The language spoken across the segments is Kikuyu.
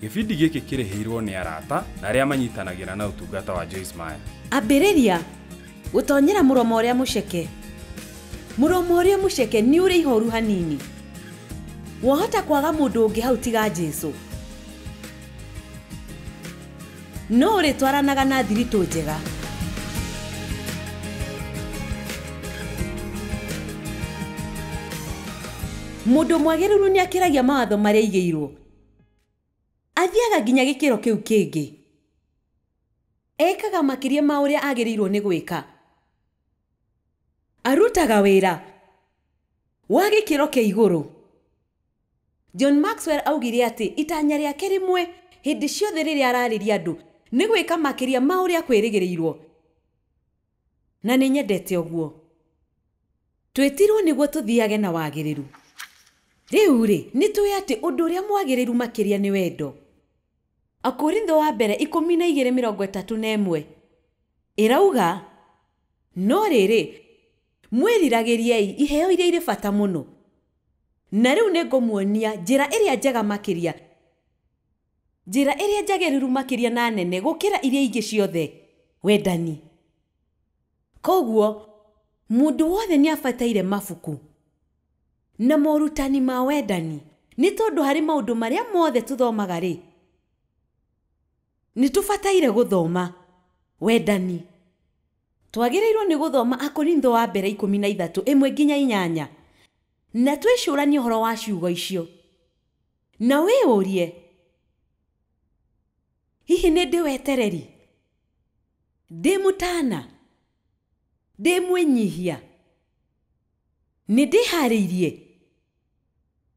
Gĩbindi gĩkĩ kĩrĩhĩirwo nĩ arata na arĩa manyitanagĩra na ũtungata wa Joyce Meyer. Ambĩrĩria gũtonyera mũromo ũrĩa mũceke. Mũromo ũrĩa mũceke nĩ ũrĩ ihoru hanini. Wahota kwaga mũndũ ũngĩ hau tiga Jesu. No ũrĩtwaranaga na thiritũ njega. Mũndũ mwagĩrĩru nĩ akĩragia mawatho marĩa aigĩirwo. Athiaga nginya gĩkĩro kĩu kĩngĩ. Ekaga makĩria ma ũrĩa agĩrĩirwo nĩ gwĩka. Arutaga wĩra wa gĩkĩro kĩa igũrũ. John Maxwell augire atĩ itanya rĩake rĩmwe hĩndĩ ciothe rĩrĩa ararĩria andũ nĩ gwĩka makĩria ma ũrĩa kwĩrĩgĩrĩirwo. Na nĩ nyendete ũguo. Twĩtirwo nĩguo tũthiage na wagĩrĩru. Rĩu rĩ, nĩ tũĩ atĩ ũndũ ũrĩa mwagĩrĩru makĩria nĩ wendo. Akorintho wa mbere 12:31 ĩrauga, no rĩrĩ, mwĩriragĩriei iheo iria irĩ bata mũno. Na rĩu nĩngũmuonia njĩra ĩrĩa njega makĩria, njĩra ĩrĩa njagĩrĩru makĩria na nene gũkĩra iria ingĩ ciothe, wendani. Koguo mũndũ wothe nĩ abataire mabuku na morutani ma wendani, nĩ tondũ harĩ maũndũ marĩa mothe tũthomaga rĩ, nĩ tũbataire gũthoma wendani. Twagĩrĩirwo nĩ gũthoma Akorintho wa mbere 13 1-8 na twĩcũranie ũhoro wa ciugo icio. Na wĩyũrie, hihi nĩ ndĩ wetereri? Ndĩ mũtana? Ndĩ mwĩnyihia? Nĩ ndĩharĩirie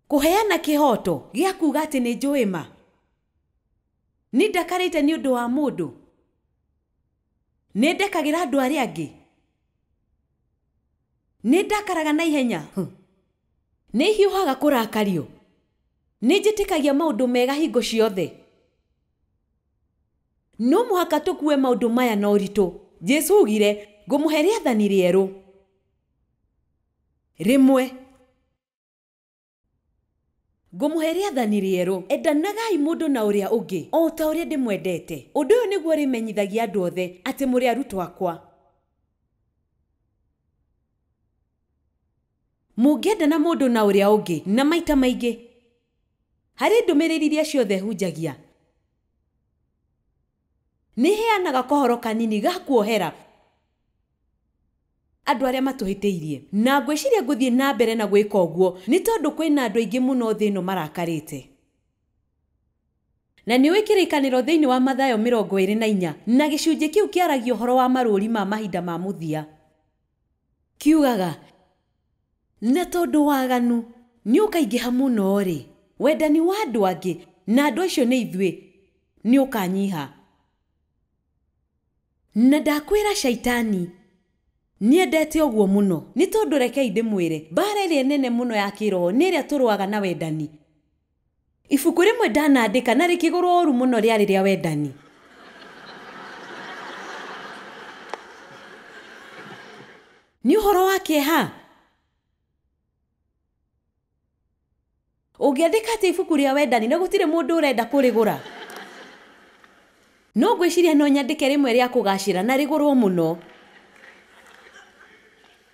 kũheana kĩhoto gĩa kuuga atĩ nĩ njũĩ ma? Nĩ ndakarĩte nĩ ũndũ wa mũndũ? Nĩ ndekagĩra andũ arĩa angĩ? Nĩ ndakaraga na ihenya? Nĩ hiũhaga kũrakario? Nĩ njĩtĩkagia maũndũ mega hingo ciothe? No mũhaka tũkue maũndũ maya na ũritũ. Jesu augire, ngũmũhe rĩathani rĩerũ. Rĩmwe. Ngũmũhe rĩathani rĩerũ, endanagai mũndũ na ũrĩa ũngĩ o ta ũrĩa ndĩmwendete. Ũndũ ũyũ nĩguo ũrĩmenyithagia andũ othe atĩ mũrĩ arutwo akwa. Mũngĩendana mũndũ na ũrĩa ũngĩ na maita maingĩ harĩ ndũmĩrĩri iria ciothe hunjagia, nĩ heanaga kohoro kanini ga kuohera andũ arĩa matũhĩtĩirie. Na ngwĩciria ngũthiĩ na mbere na gwĩka ũguo nĩ tondũ kwĩna andũ aingĩ mũno thĩ ĩno marakarĩte. Na nĩ ũĩ kĩrĩkanĩro thĩinĩ wa Mathayo 24 na gĩcunjĩ kĩu kĩaragia ũhoro wa marũri ma mahinda ma mũthia. Kiugaga, na tondũ waganu nĩ ũkaingĩha mũno rĩ, wendani wa andũ angĩ na andũ acio nĩ ithuĩ nĩ ũkanyiha. Na ndakwĩra shaitani niendete ũguo mũno, nĩ tondũ rekei ndĩmwĩre, mbara ĩrĩa nene mũno ya kĩroho nĩ ĩrĩa tũrũaga na wendani. Ibuku rĩmwe ndanandĩka na rĩkĩgũrwo ũru mũno rĩarĩ rĩa wendani. Nĩ ũhoro wa kĩeha. Ũngĩandĩka atĩ ibuku rĩa wendani na gũtirĩ mũndũ ũrenda kũrĩgũra. No ngwĩciria no nyandĩke rĩmwe rĩa kũgacĩra na rĩgũrwo mũno.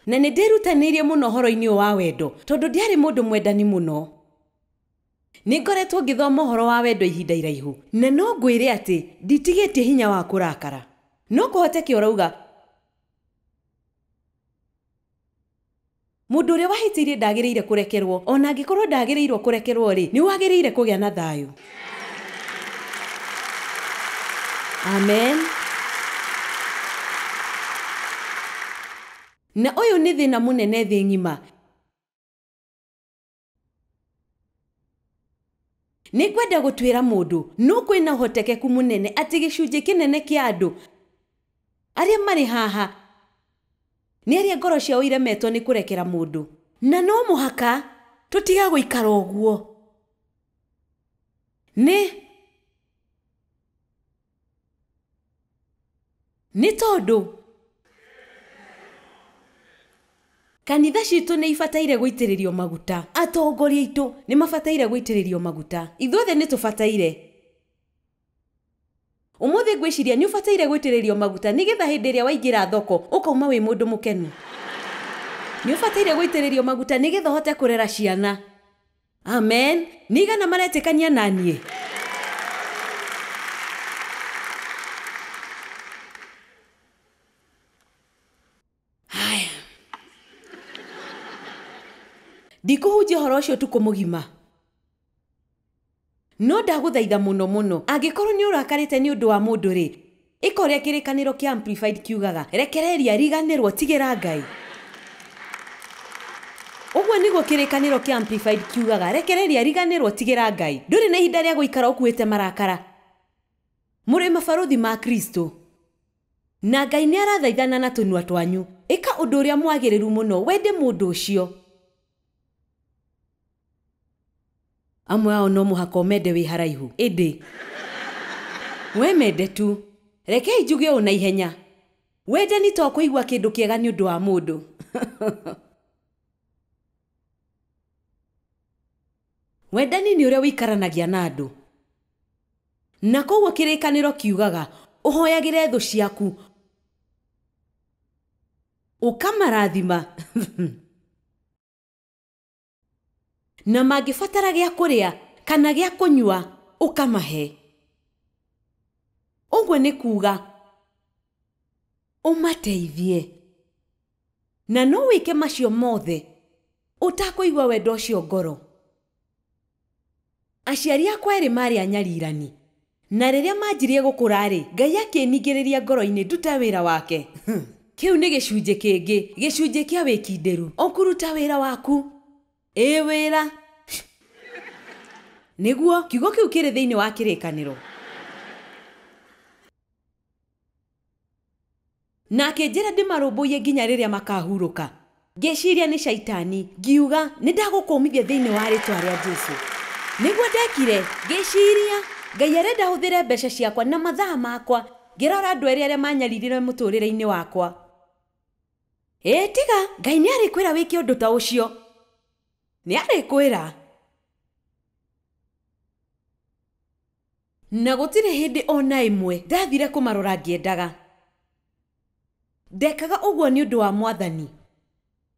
Na nĩ ndĩrutanĩirie mũno ũhoro-inĩ ũyũ wa wendo tondũ ndiarĩ mũndũ mwendani mũno. Nĩ ngoretwo ngĩthoma ũhoro wa wendo ihinda iraihu, na no ngwĩre atĩ nditigĩtie hinya wa kũrakara. No kũhoteke ũrauga, mũndũ ũrĩa wahĩtĩirie ndagĩrĩire kũrekerwo, ona angĩkorwo ndagĩrĩirwo kũrekerwo rĩ, nĩ wagĩrĩire kũgĩa na thayũ. Amen. Na ũyũ nĩ thĩna mũnene thĩ ng'ima. Nĩ ngwenda gũtuĩra mũndũ, no kwĩna ũhotekeku mũnene atĩ gĩcunjĩ kĩnene kĩa andũ arĩa marĩ haha nĩ arĩa ngoro ciao iremetwo nĩ kũrekera mũndũ. Na no mũhaka tũtiga gũikara ũguo. Nĩ tondũ kanitha citũ nĩ ibataire gũitĩrĩrio maguta. Atongoria aitũ nĩ mabataire gũitĩrĩrio maguta. Ithuothe nĩ tũbataire. Ũmũthĩ ngwĩciria nĩ ũbataire gũitĩrĩrio maguta nĩgetha hĩndĩ ĩrĩa waingĩra thoko ũkauma wĩ mũndũ mũkenu. Nĩ ũbataire gũitĩrĩrio maguta nĩgetha ũhote kũrera ciana. Amen. Nĩ igana maretĩkania na niĩ? Haya. Ndikũhunjia ũhoro ũcio ũtukũ mũgima. No ndagũthaitha mũno mũno, angĩkorwo nĩ ũrakarĩte nĩ ũndũ wa mũndũ rĩ, ĩka ũrĩa kĩrĩkanĩro kĩa Amplified kiugaga, rekereria, riganĩrwo, tigĩra Ngai. Ũguo nĩguo kĩrĩkanĩro kĩa Amplified kiugaga, rekereria, riganĩrwo, tigĩra Ngai. Ndũrĩ na ihinda rĩa gũikara ũkuĩte marakara. Mũrĩ mabarũthi ma Kristo. Na Ngai nĩ arathaithana na tũnua twanyu. Ĩka ũndũ ũrĩa mwagĩrĩru mũno, wende mũndũ ũcio. Amwe ao no mũhaka ũmende wĩ haraihu, ĩndĩ we mende tu. Rekei njuge ũũ na ihenya, wendani to kũigua kĩndũ kĩega nĩ ũndũ wa mũndũ. Wendani nĩ ũrĩa ũikaranagia na andũ. Na koguo kĩrĩkanĩro kiugaga ũhoyagĩre thũ ciaku, ũkamarathima. Na mangĩbatara gĩa kũrĩa kana gĩa kũnyua ũkamahe. Ũguo nĩ kuuga ũmateithie. Na no wĩke macio mothe ũtakũigua wendo ũcio ngoro. Aciari akwa erĩ marĩ anyarirani. Na rĩrĩa manjirie gũkũra rĩ, Ngai akĩningĩrĩria ngoro-inĩ ndute wĩra wake. Kĩu nĩ gĩcunjĩ kĩngĩ, gĩcunjĩ kĩa wĩkindĩru. Ũkũruta wĩra waku. Ĩ wĩra. Nĩguo kiugo kĩu kĩrĩ thĩinĩ wa kĩrĩkanĩro. Na akĩnjĩra ndĩmarũmbũiye nginya rĩrĩa makahurũka. Ngĩciria nĩ caitani, ngiuga nĩ ndagũkũmithia thĩinĩ wa rĩtwa rĩa Jesũ. Nĩguo ndekire, ngĩciria Ngai arenda hũthĩre mbeca ciakwa na mathaa makwa, ngĩrora andũ erĩ arĩa manyaririre mũtũrĩre-inĩ wakwa. Ĩ tiga, Ngai nĩ arĩkwĩra wĩke ũndũ ta ũcio. Nĩ arĩkwĩra. Na gũtirĩ hĩndĩ ona ĩmwe ndathire kũmarora ngĩendaga. Ndekaga ũguo nĩ ũndũ wa Mwathani.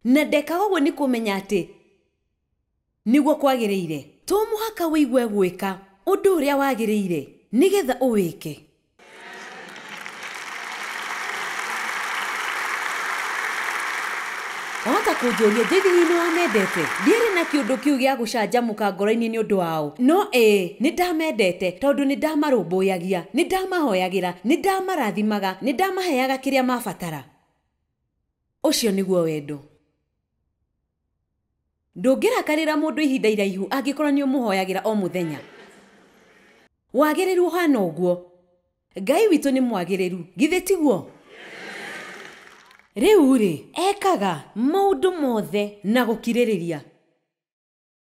Na ndekaga ũguo nĩ kũmenya atĩ nĩguo kwagĩrĩire. To mũhaka wĩigue gwĩka ũndũ ũrĩa wagĩrĩire nĩgetha ũwĩke. Wahota kũnjũria Joyce hihi nĩ wamendete? Ndiarĩ na kĩũndũ kĩu gĩa gũcanjamũka ngoro-inĩ nĩ ũndũ wao. No ĩĩ, nĩ ndamendete tondũ nĩ ndamarũmbũyagia, nĩ ndamahoyagĩra, nĩ ndamarathimaga, nĩ ndamaheaga kĩrĩa mabatara. Ũcio nĩguo wendo. Ndũngĩrakarĩra mũndũ ihinda iraihu angĩkorwo nĩ ũmũhoyagĩra o mũthenya. Wagĩrĩru ũhana ũguo. Ngai witũ nĩ mwagĩrĩru, githĩ tiguo? Rĩu rĩ, ekaga maũndũ mothe na gũkirĩrĩria.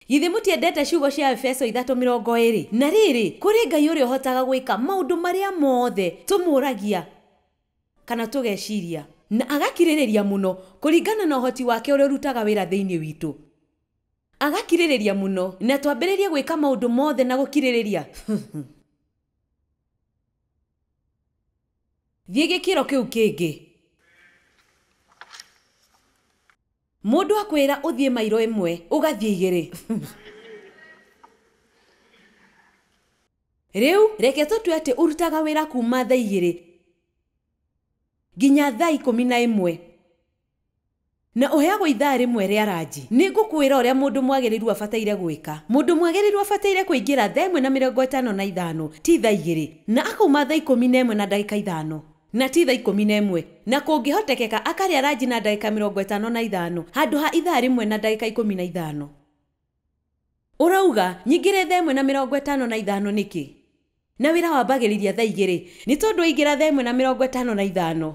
Githĩ mũtiendete ciugo cia Efeso 3:20? Na rĩrĩ, kũrĩ Ngai ũrĩa ũhotaga gwĩka maũndũ marĩa mothe tũmũragia kana tũgeciria, na agakirĩrĩria mũno kũringana na ũhoti wake ũrĩa ũrutaga wĩra thĩinĩ witũ. Agakirĩrĩria mũno na twambĩrĩrie gwĩka maũndũ mothe na gũkirĩrĩria. Thiĩ gĩkĩro kĩu kĩngĩ. Mũndũ akwĩra ũthiĩ mairo ĩmwe, ũgathiĩ igĩrĩ. Rĩu reke tũtue atĩ ũrutaga wĩra kuma thaa 2 nginya thaa 11 na ũheagwo ithaa rĩmwe rĩa ranji. Nĩ ngũkwĩra ũrĩa mũndũ mwagĩrĩru abataire gwĩka. Mũndũ mwagĩrĩru abataire kũingĩra thaa 1:55 ti thaa 2, na akauma thaa 11:05 na ti thaa 11, na kũngĩhotekeka akarĩa ranji na ndagĩka 55 handũ ha ithaa rĩmwe na ndagĩka 15. Ũrauga nyingĩre thaa 1:55 nĩkĩ? Na wĩra wambagĩrĩria thaa 2, nĩ tondũ waingĩra thaa 1:55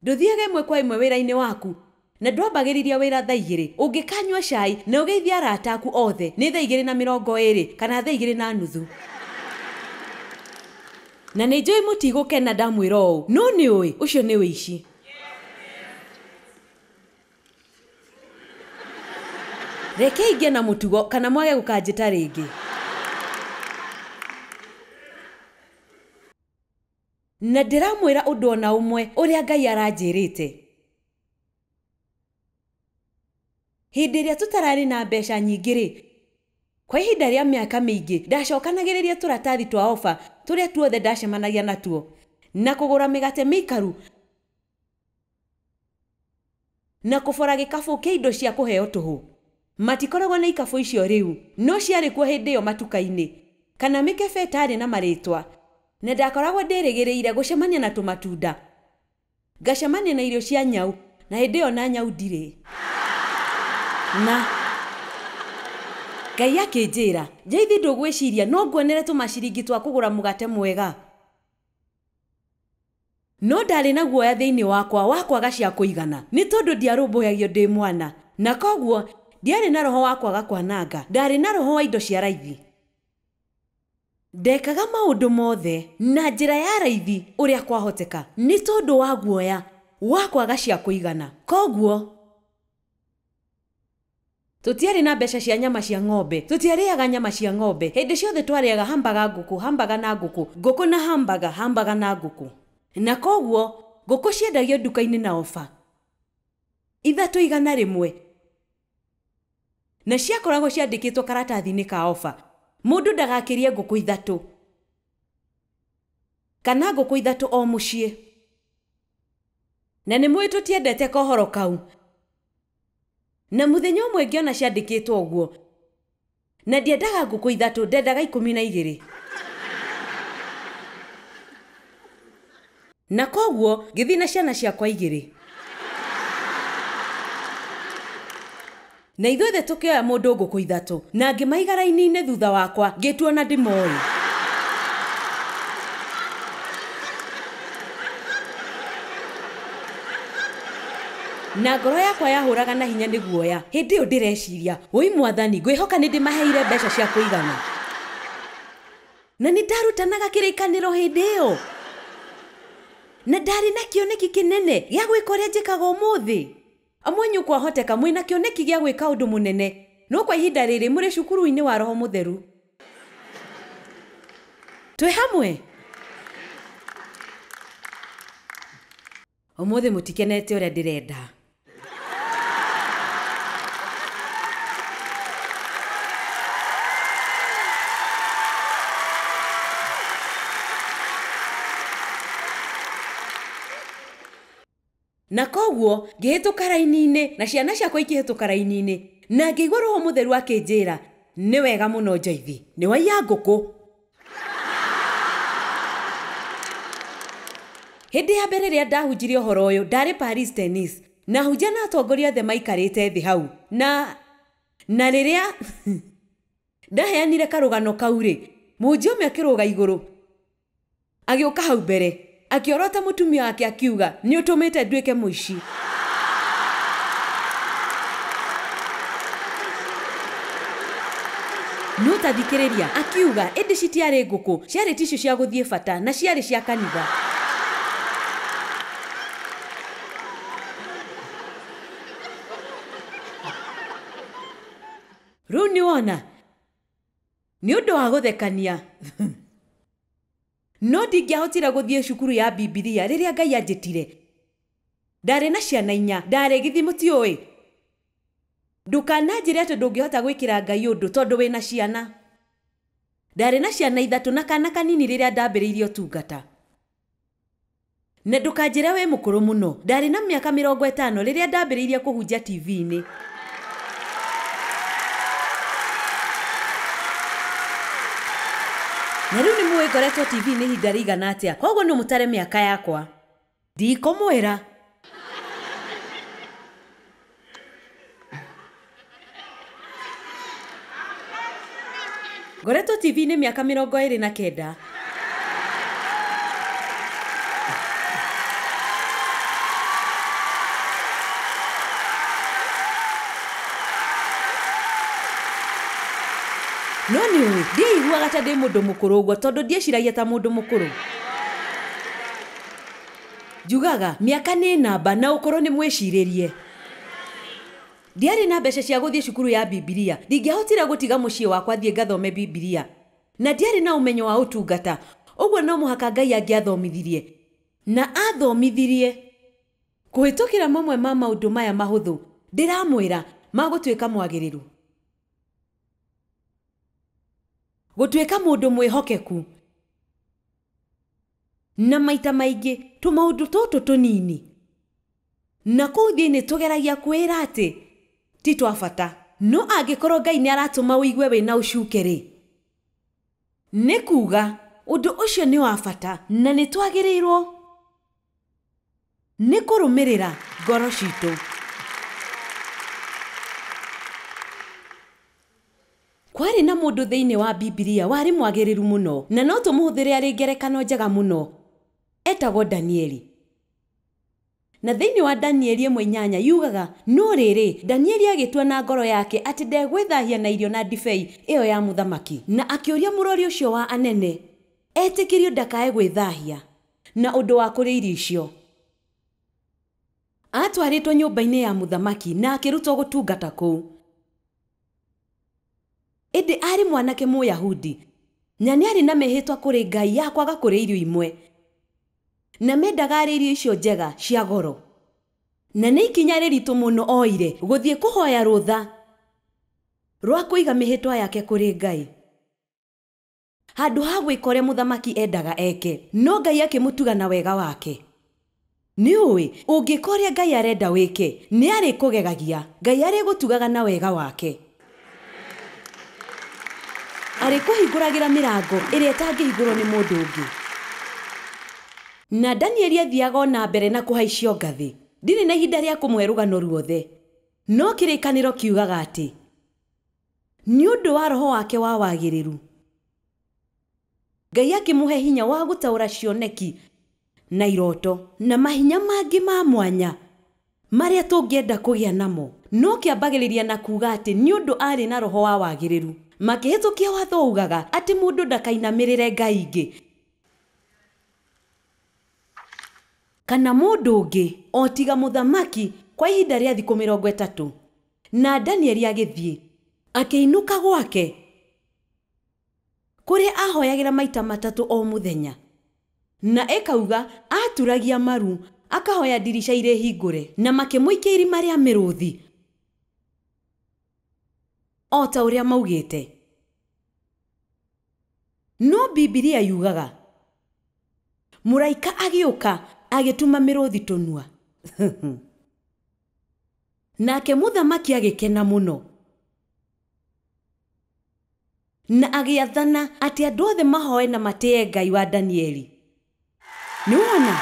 ndũthiaga ĩmwe kwa ĩmwe wĩra-inĩ waku, na ndwambagĩrĩria wĩra thaa 2. Ũngĩkanyua cai na ũgeithie arata aku othe nĩ thaa 2:20 kana thaa 2:30. Na nĩ njũĩ mũtigũkena ndamwĩra ũũ, no nĩ ũĩ ũcio nĩ ũici. Rekei ngĩe na mũtugo kana mwage gũkanjĩta rĩngĩ. Na ndĩramwĩra ũndũ ona ũmwe ũrĩa Ngai aranjĩrĩte. Hĩndĩ ĩrĩa tũtararĩ na mbeca nyingĩ rĩ, kwa ihinda rĩa mĩaka mĩingĩ ndacokanagĩrĩria tũratathi twa ofa tũrĩa tuothe ndacemanagia natuo, na kũgũra mĩgate mĩikaru na kũbora gĩkabũ kĩa indo cia kũheo tũhũ. Matikoragwo na ikabũ icio rĩu, no ciarĩ kuo hĩndĩ ĩyo matuka-inĩ, kana mĩkebe ĩtarĩ na marĩtwa. Na ndakoragwo ndĩrĩgĩrĩire gũcemania na tũmatunda, ngacemania na irio cia nyau, na hĩndĩ ĩyo na nyau ndirĩ. Na Ngai akĩnjĩra, Jaithi, ndũgwĩciria no nguonere tũmaciringi twa kũgũra mũgate mwega. No ndarĩ na guoya thĩinĩ wakwa wa kwaga cia kũigana, nĩ tondũ ndiarũmbũyagio ndĩ mwana, na koguo ndiarĩ na roho wa kwaga kwananga, ndarĩ na roho wa indo cia raithi. Ndekaga maũndũ mothe na njĩra ya raithi ũrĩa kwahoteka, nĩ tondũ wa guoya wa kwaga cia kũigana. Koguo tũtiarĩ na mbeca cia nyama cia ng'ombe, tũtiarĩaga nyama cia ng'ombe. Hĩndĩ ciothe twarĩaga hambaga ngũkũ, hambaga na ngũkũ, ngũkũ na hambaga, hambaga na ngũkũ. Na koguo ngũkũ ciendagio nduka-inĩ na ofa 301, na ciakoragwo ciandĩkĩtwo karatathi-inĩ ka ofa. Mũndũ ndagakĩrie ngũkũ 3 kana ngũkũ 3 o mũciĩ. Na nĩ mũĩ tũtiendete kohoro kau. Na mũthenya ũmwe ngĩona ciandĩkĩtwo ũguo, na ndiendaga ngũkũ 3, ndendaga 12. Na koguo ngĩthiĩ na ciana ciakwa 2, na ithuothe tũkĩoya mũndũ ngũkũ 3, na ngĩmaiga raini-inĩ thutha wakwa, ngĩtuona ndĩmoĩ. Na ngoro yakwa yahũraga na hinya nĩ guoya. Hĩndĩ ĩyo ndĩreciria, woi mwathani, ngwĩhoka nĩ ndĩmaheire mbeca cia kũigana. Na nĩ ndarutanaga kĩrĩkanĩro hĩndĩ ĩyo, na ndarĩ na kĩoneki kĩnene gĩa gwĩka ũrĩa njĩkaga ũmũthĩ. Amwe anyu kwahoteka mwĩna kĩoneki gĩa gwĩka ũndũ mũnene, no kwa ihinda rĩrĩ mũrĩ cukuru-inĩ wa Roho Mũtheru. Twĩ hamwe? Ũmũthĩ mũtikenete ũrĩa ndĩrenda. Na koguo ngĩhĩtũka raini-inĩ, na ciana ciakwa ikĩhĩtũka raini-inĩ, na ngĩigua Roho Mũtheru akĩnjĩra, nĩ wega mũno Jaithi, nĩ waiya ngũkũ. Hĩndĩ ya mbere rĩrĩa ndahunjirie ũhoro ũyũ, ndarĩ Paris Tennis, na hunjia na atongoria othe maikarĩte thĩ hau. Na rĩrĩa ndaheanire karũgano kau rĩ, mũhunjia ũmwe akĩrũga igũrũ, agĩũka hau mbere, akĩorota mũtumia wake akiuga, nĩ ũtũmĩte nduĩke mũici. No tathikĩrĩria, akiuga, ĩndĩ citiarĩ ngũkũ, ciarĩ tissue cia gũthiĩ bata na ciarĩ cia kanitha. Rĩu nĩ wona, nĩ ũndũ wa gũthekania. No ndingĩahotire gũthiĩ cukuru ya Bibilia rĩrĩa Ngai anjĩtire. Ndarĩ na ciana 4, ndarĩ gĩthĩ mũtiũĩ. Ndũkananjĩre atĩ ndũngĩhota gwĩkĩra Ngai ũndũ tondũ wĩna ciana. Ndarĩ na ciana 3 na kana kanini rĩrĩa ndambĩrĩirie ũtungata. Na ndũkanjĩre wĩ mũkũrũ mũno. Ndarĩ na mĩaka 50 rĩrĩa ndambĩrĩirie kũhunjia TV-inĩ. Na rĩu nĩ mũĩ ngoretwo TV-inĩ ihinda rĩigana atĩa, koguo no mũtare mĩaka yakwa. Ndikũmwĩra. Ngoretwo TV-inĩ mĩaka 29. No nĩ ũĩ, ndiaiguaga ta ndĩ mũndũ mũkũrũ ũguo tondũ ndieciragia ta mũndũ mũkũrũ. Njugaga mĩaka nĩ namba na ũkũrũ nĩ mwĩcirĩrie. Ndiarĩ na mbeca cia gũthiĩ cukuru ya Bibilia, ndingĩahotire gũtiga mũciĩ wakwa thiĩ ngathome Bibilia, na ndiarĩ na ũmenyo wa ũtungata. Ũguo no mũhaka Ngai angĩathomithirie na athomithirie kũhĩtũkĩra mamwe ma maũndũ maya mahũthũ ndĩramwĩra ma gũtuĩka mwagĩrĩru, gũtuĩka mũndũ mwĩhokeku. Na maita maingĩ tũmaũndũ tũtũ tũnini na kũu thĩinĩ tũgeragia kwĩra atĩ ti twa bata, no angĩkorwo Ngai nĩ aratũma ũigue wĩna ũcuke rĩ, nĩ kuga ũndũ ũcio nĩ wa bata na nĩ twagĩrĩirwo nĩ kũrũmĩrĩra ngoro citũ. Kwarĩ na mũndũ thĩinĩ wa Bibilia warĩ mwagĩrĩru mũno na no tũmũhũthĩre arĩ ngerekano njega mũno, etagwo Danieli. Na thĩinĩ wa Danieli 1:8 yugaga, no rĩrĩ, Danieli agĩtua na ngoro yake atĩ ndegwĩthahia na irio na ndibei ĩyo ya mũthamaki, na akĩũria mũrori ũcio wa anene etĩkĩrio ndakae gwĩthahia na ũndũ wa kũrĩa irio icio. Atwarĩtwo nyũmba-inĩ ya mũthamaki na akĩrutwo gũtungata kũu. Ĩndĩ arĩ mwanake Mũyahudi na nĩ arĩ na mĩhĩtwa kũrĩ Ngai ya kwaga kũrĩa irio imwe, na mendaga arĩe irio icio njega cia goro. Na nĩ ikinya rĩritũ mũno oire gũthiĩ kũhoya rũtha rwa kũiga mĩhĩtwa yake kũrĩ Ngai handũ ha gwĩka ũrĩa mũthamaki endaga eke, no Ngai akĩmũtuga na wega wake. Nĩ ũĩ ũngĩka ũrĩa Ngai arenda wĩke nĩ arĩkũgegagia. Ngai arĩgũtugaga na wega wake, arĩkũhingũragĩra mĩrango ĩrĩa ĩtangĩhingũrwo nĩ mũndũ ũngĩ. Na Danieli athiaga o na mbere na kũhaicio ngathĩ. Ndirĩ na ihinda rĩa kũmũhe rũgano ruothe, no kĩrĩkanĩro kiugaga atĩ nĩ ũndũ wa roho wake wa wagĩrĩru Ngai akĩmũhe hinya wa gũtaũra cioneki na iroto na mahinya mangĩ ma mwanya marĩa tũngĩenda kũgĩa namo. No kĩambagĩrĩria na kuga atĩ nĩ ũndũ arĩ na roho wa wagĩrĩru. Makĩhĩtũkia watho ugaga atĩ mũndũ ndakainamĩrĩre Ngai ingĩ kana mũndũ ũngĩ o tiga mũthamaki kwa ihinda rĩa thikũ 30. Na Danieli agĩthiĩ akĩinũka gwake kũrĩa ahoyagĩra maita 3 o mũthenya, na ĩkauga aturagia maru akahoya ndirica irĩ hingũre, na makĩmũikia irima rĩa mĩrũthi o ta ũrĩa maugĩte. No Bibilia yugaga mũraika agĩũka agĩtuma mĩrũthi tũnua. Nake mũthamaki agĩkena mũno na agĩathana atĩ andũ othe mahoe na matĩe Ngai wa Danieli. Nĩ wona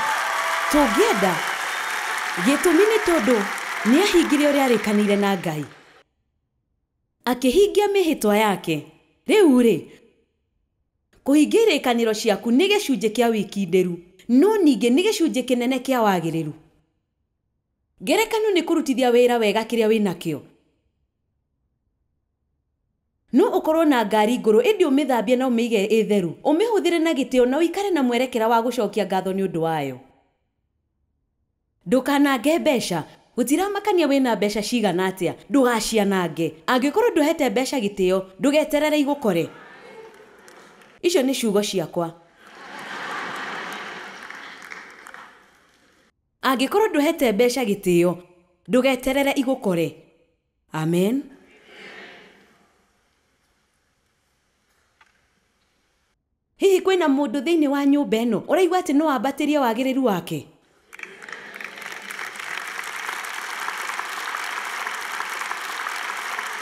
tũngĩenda gĩtũmi nĩ tondũ nĩ ahingirie ũrĩa arĩkanĩire na Ngai, akĩhingia mĩhĩtwa yake. Rĩu rĩ, kũhingia irĩkanĩro ciaku nĩ gĩcunjĩ kĩa wĩkindĩru, no ningĩ nĩ gĩcunjĩ kĩnene kĩa wagĩrĩru. Ngerekano nĩ kũrutithia wĩra wega kĩrĩa wĩnakĩo. No ũkorwo na ngari ngũrũ ĩndĩ ũmĩthambie na ũmĩige ĩ theru, ũmĩhũthĩre na gĩtĩo na ũikare na mwerekera wa gũcokia ngatho nĩ ũndũ wayo. Ndũkanange mbeca. Gũtiramakania wĩna mbeca cigana atĩa, ndũgacianange. Angĩkorwo ndũhete mbeca gĩtĩo, ndũgeterere igũkore. Icio nĩ ciugo ciakwa. Angĩkorwo ndũhete mbeca gĩtĩo, ndũgeterere igũkore. Amen. Hihi kwĩna mũndũ thĩinĩ wa nyũmba ĩno ũraigua atĩ no ambatĩrie wagĩrĩru wake?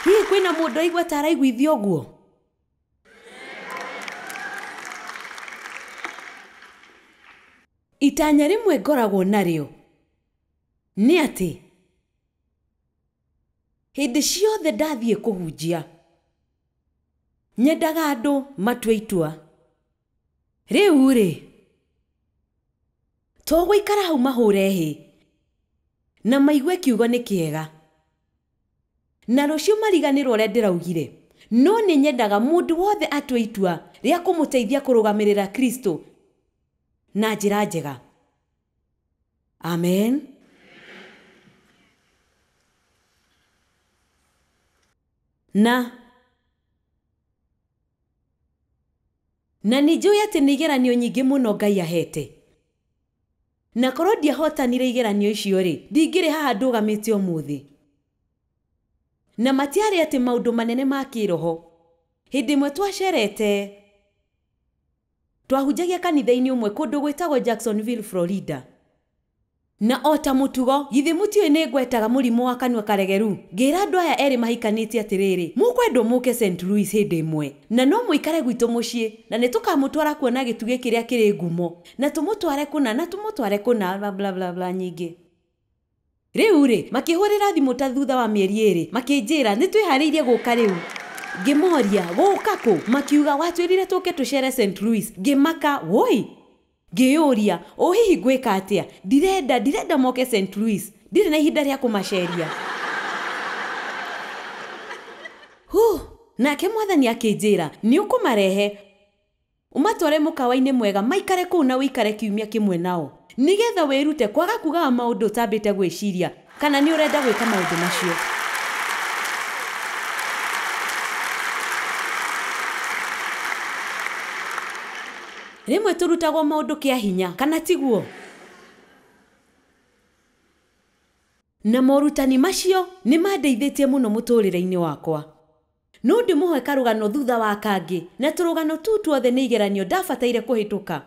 Hihi kwĩna mũndũ aigua ta araiguithio ũguo? Itanya rĩmwe ngoragwo narĩo nĩ atĩ hĩndĩ ciothe ndathiĩ kũhunjia nyendaga andũ matue itua. Rĩu rĩ, to gũikara hau mahũre hĩ na maigue kiugo nĩ kĩega na rũciũ mariganĩrwo ũrĩa ndĩraugire, no nĩ nyendaga mũndũ wothe atue itua rĩa kũmũteithia kũrũgamĩrĩra Kristo na njĩra njega. Amen. Na Na nĩ njũĩ atĩ nĩ igeranio nyingĩ mũno Ngai ahete. Na korwo ndiahotanire igeranio icio rĩ, ndingĩrĩ haha ndũgamĩte ũmũthĩ. Na matiarĩ atĩ maũndũ manene ma kĩroho. Hĩndĩ ĩmwe twacerete, twahunjagia kanitha-inĩ ũmwe kũndũ gwĩtagwo Jacksonville, Florida. Na o ta mũtugo, githĩ mũtiũĩ nĩ ngwetaga mũrimũ wa kanua karegeru. Ngĩra andũ aya erĩ mahikanĩtie atĩrĩrĩ, mũkwendwo mũke St. Louis hĩndĩ ĩmwe, na no mũikare gwitũ mũciĩ, na nĩ tũkamũtwara kuona gĩtugĩ kĩrĩa kĩrĩ ngumo, na tũmũtware kũna, na tũmũtware kũna, bla bla bla bla nyingĩ. Rĩu rĩ, makĩhũrĩra thimũ ta thutha wa mĩeri ĩrĩ, makĩnjĩra nĩ twĩharĩirie gũka rĩu. Ngĩmoria, gũka kũ? Makiuga watwĩrire tũke tũcere St. Louis. Ngĩmaka, woi. Ngĩyũria, o hihi ngwĩka atĩa? Ndirenda moke St. Louis. Ndirĩ na ihinda rĩa kũmaceria. Hu, nake mwathani akĩnjĩra, nĩ ũkũmarehe, ũmatware mũkawa-inĩ mwega, maikare kũu na ũikare kiumia kĩmwe nao, nĩgetha wĩrute kwaga kugaga maũndũ ũtambĩte gwĩciria kana nĩ ũrenda gwĩka maũndũ macio. Rĩmwe tũrutagwo maũndũ kĩa hinya, kana tiguo? Na morutani macio nĩ mandeithĩtie mũno mũtũrĩre-inĩ wakwa. No ndĩmũhe karũgano thutha wa kangĩ, na tũrũgano tu tuothe nĩ igeranio ndabataire kũhĩtũka.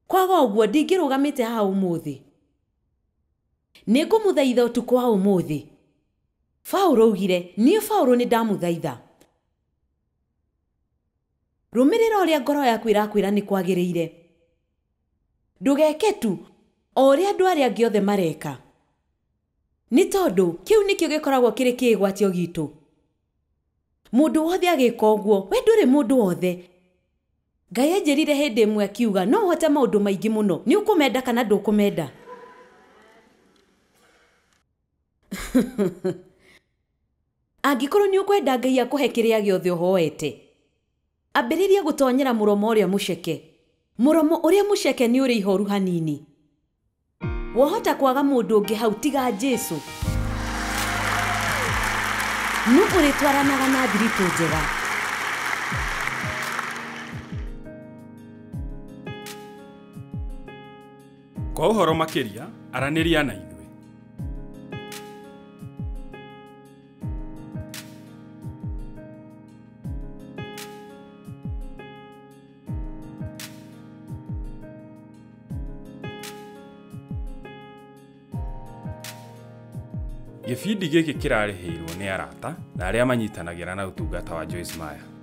Kwaga ũguo ndingĩrũgamĩte haha ũmũthĩ. Nĩ ngũmũthaitha ũtukũ wa ũmũthĩ. Paũlũ augire, niĩ Paũlũ nĩ ndamũthaitha. Rũmĩrĩra ũrĩa ngoro yaku ĩrakwĩra nĩ kwagĩrĩire. Ndũgeke tu o ũrĩa andũ arĩa angĩ othe mareka. Nĩ tondũ kĩu nĩkĩo gĩkoragwo kĩrĩ kĩĩgwatio gitũ. Mũndũ wothe agĩka ũguo, we ndũrĩ mũndũ wothe. Ngai anjĩrire hĩndĩ ĩmwe akiuga no ũhote maũndũ maingĩ mũno, nĩ ũkũmenda kana ndũkũmenda. Angĩkorwo nĩ ũkwenda Ngai akũhe kĩrĩa gĩothe ũhoete, ambĩrĩria gũtonyera mũromo ũrĩa mũceke. Mũromo ũrĩa mũceke nĩ ũrĩ ihoru hanini. Wahota kwaga mũndũ ũngĩ hau tiga Jesũ. Nũ ũrĩtwaranaga na thiritũ njega. Kwa ũhoro makĩria, aranĩria na ithuĩ. Gĩbindi gĩkĩ kĩrarĩhĩirwo nĩ arata na arĩa manyitanagĩra na ũtungata wa Joyce Meyer.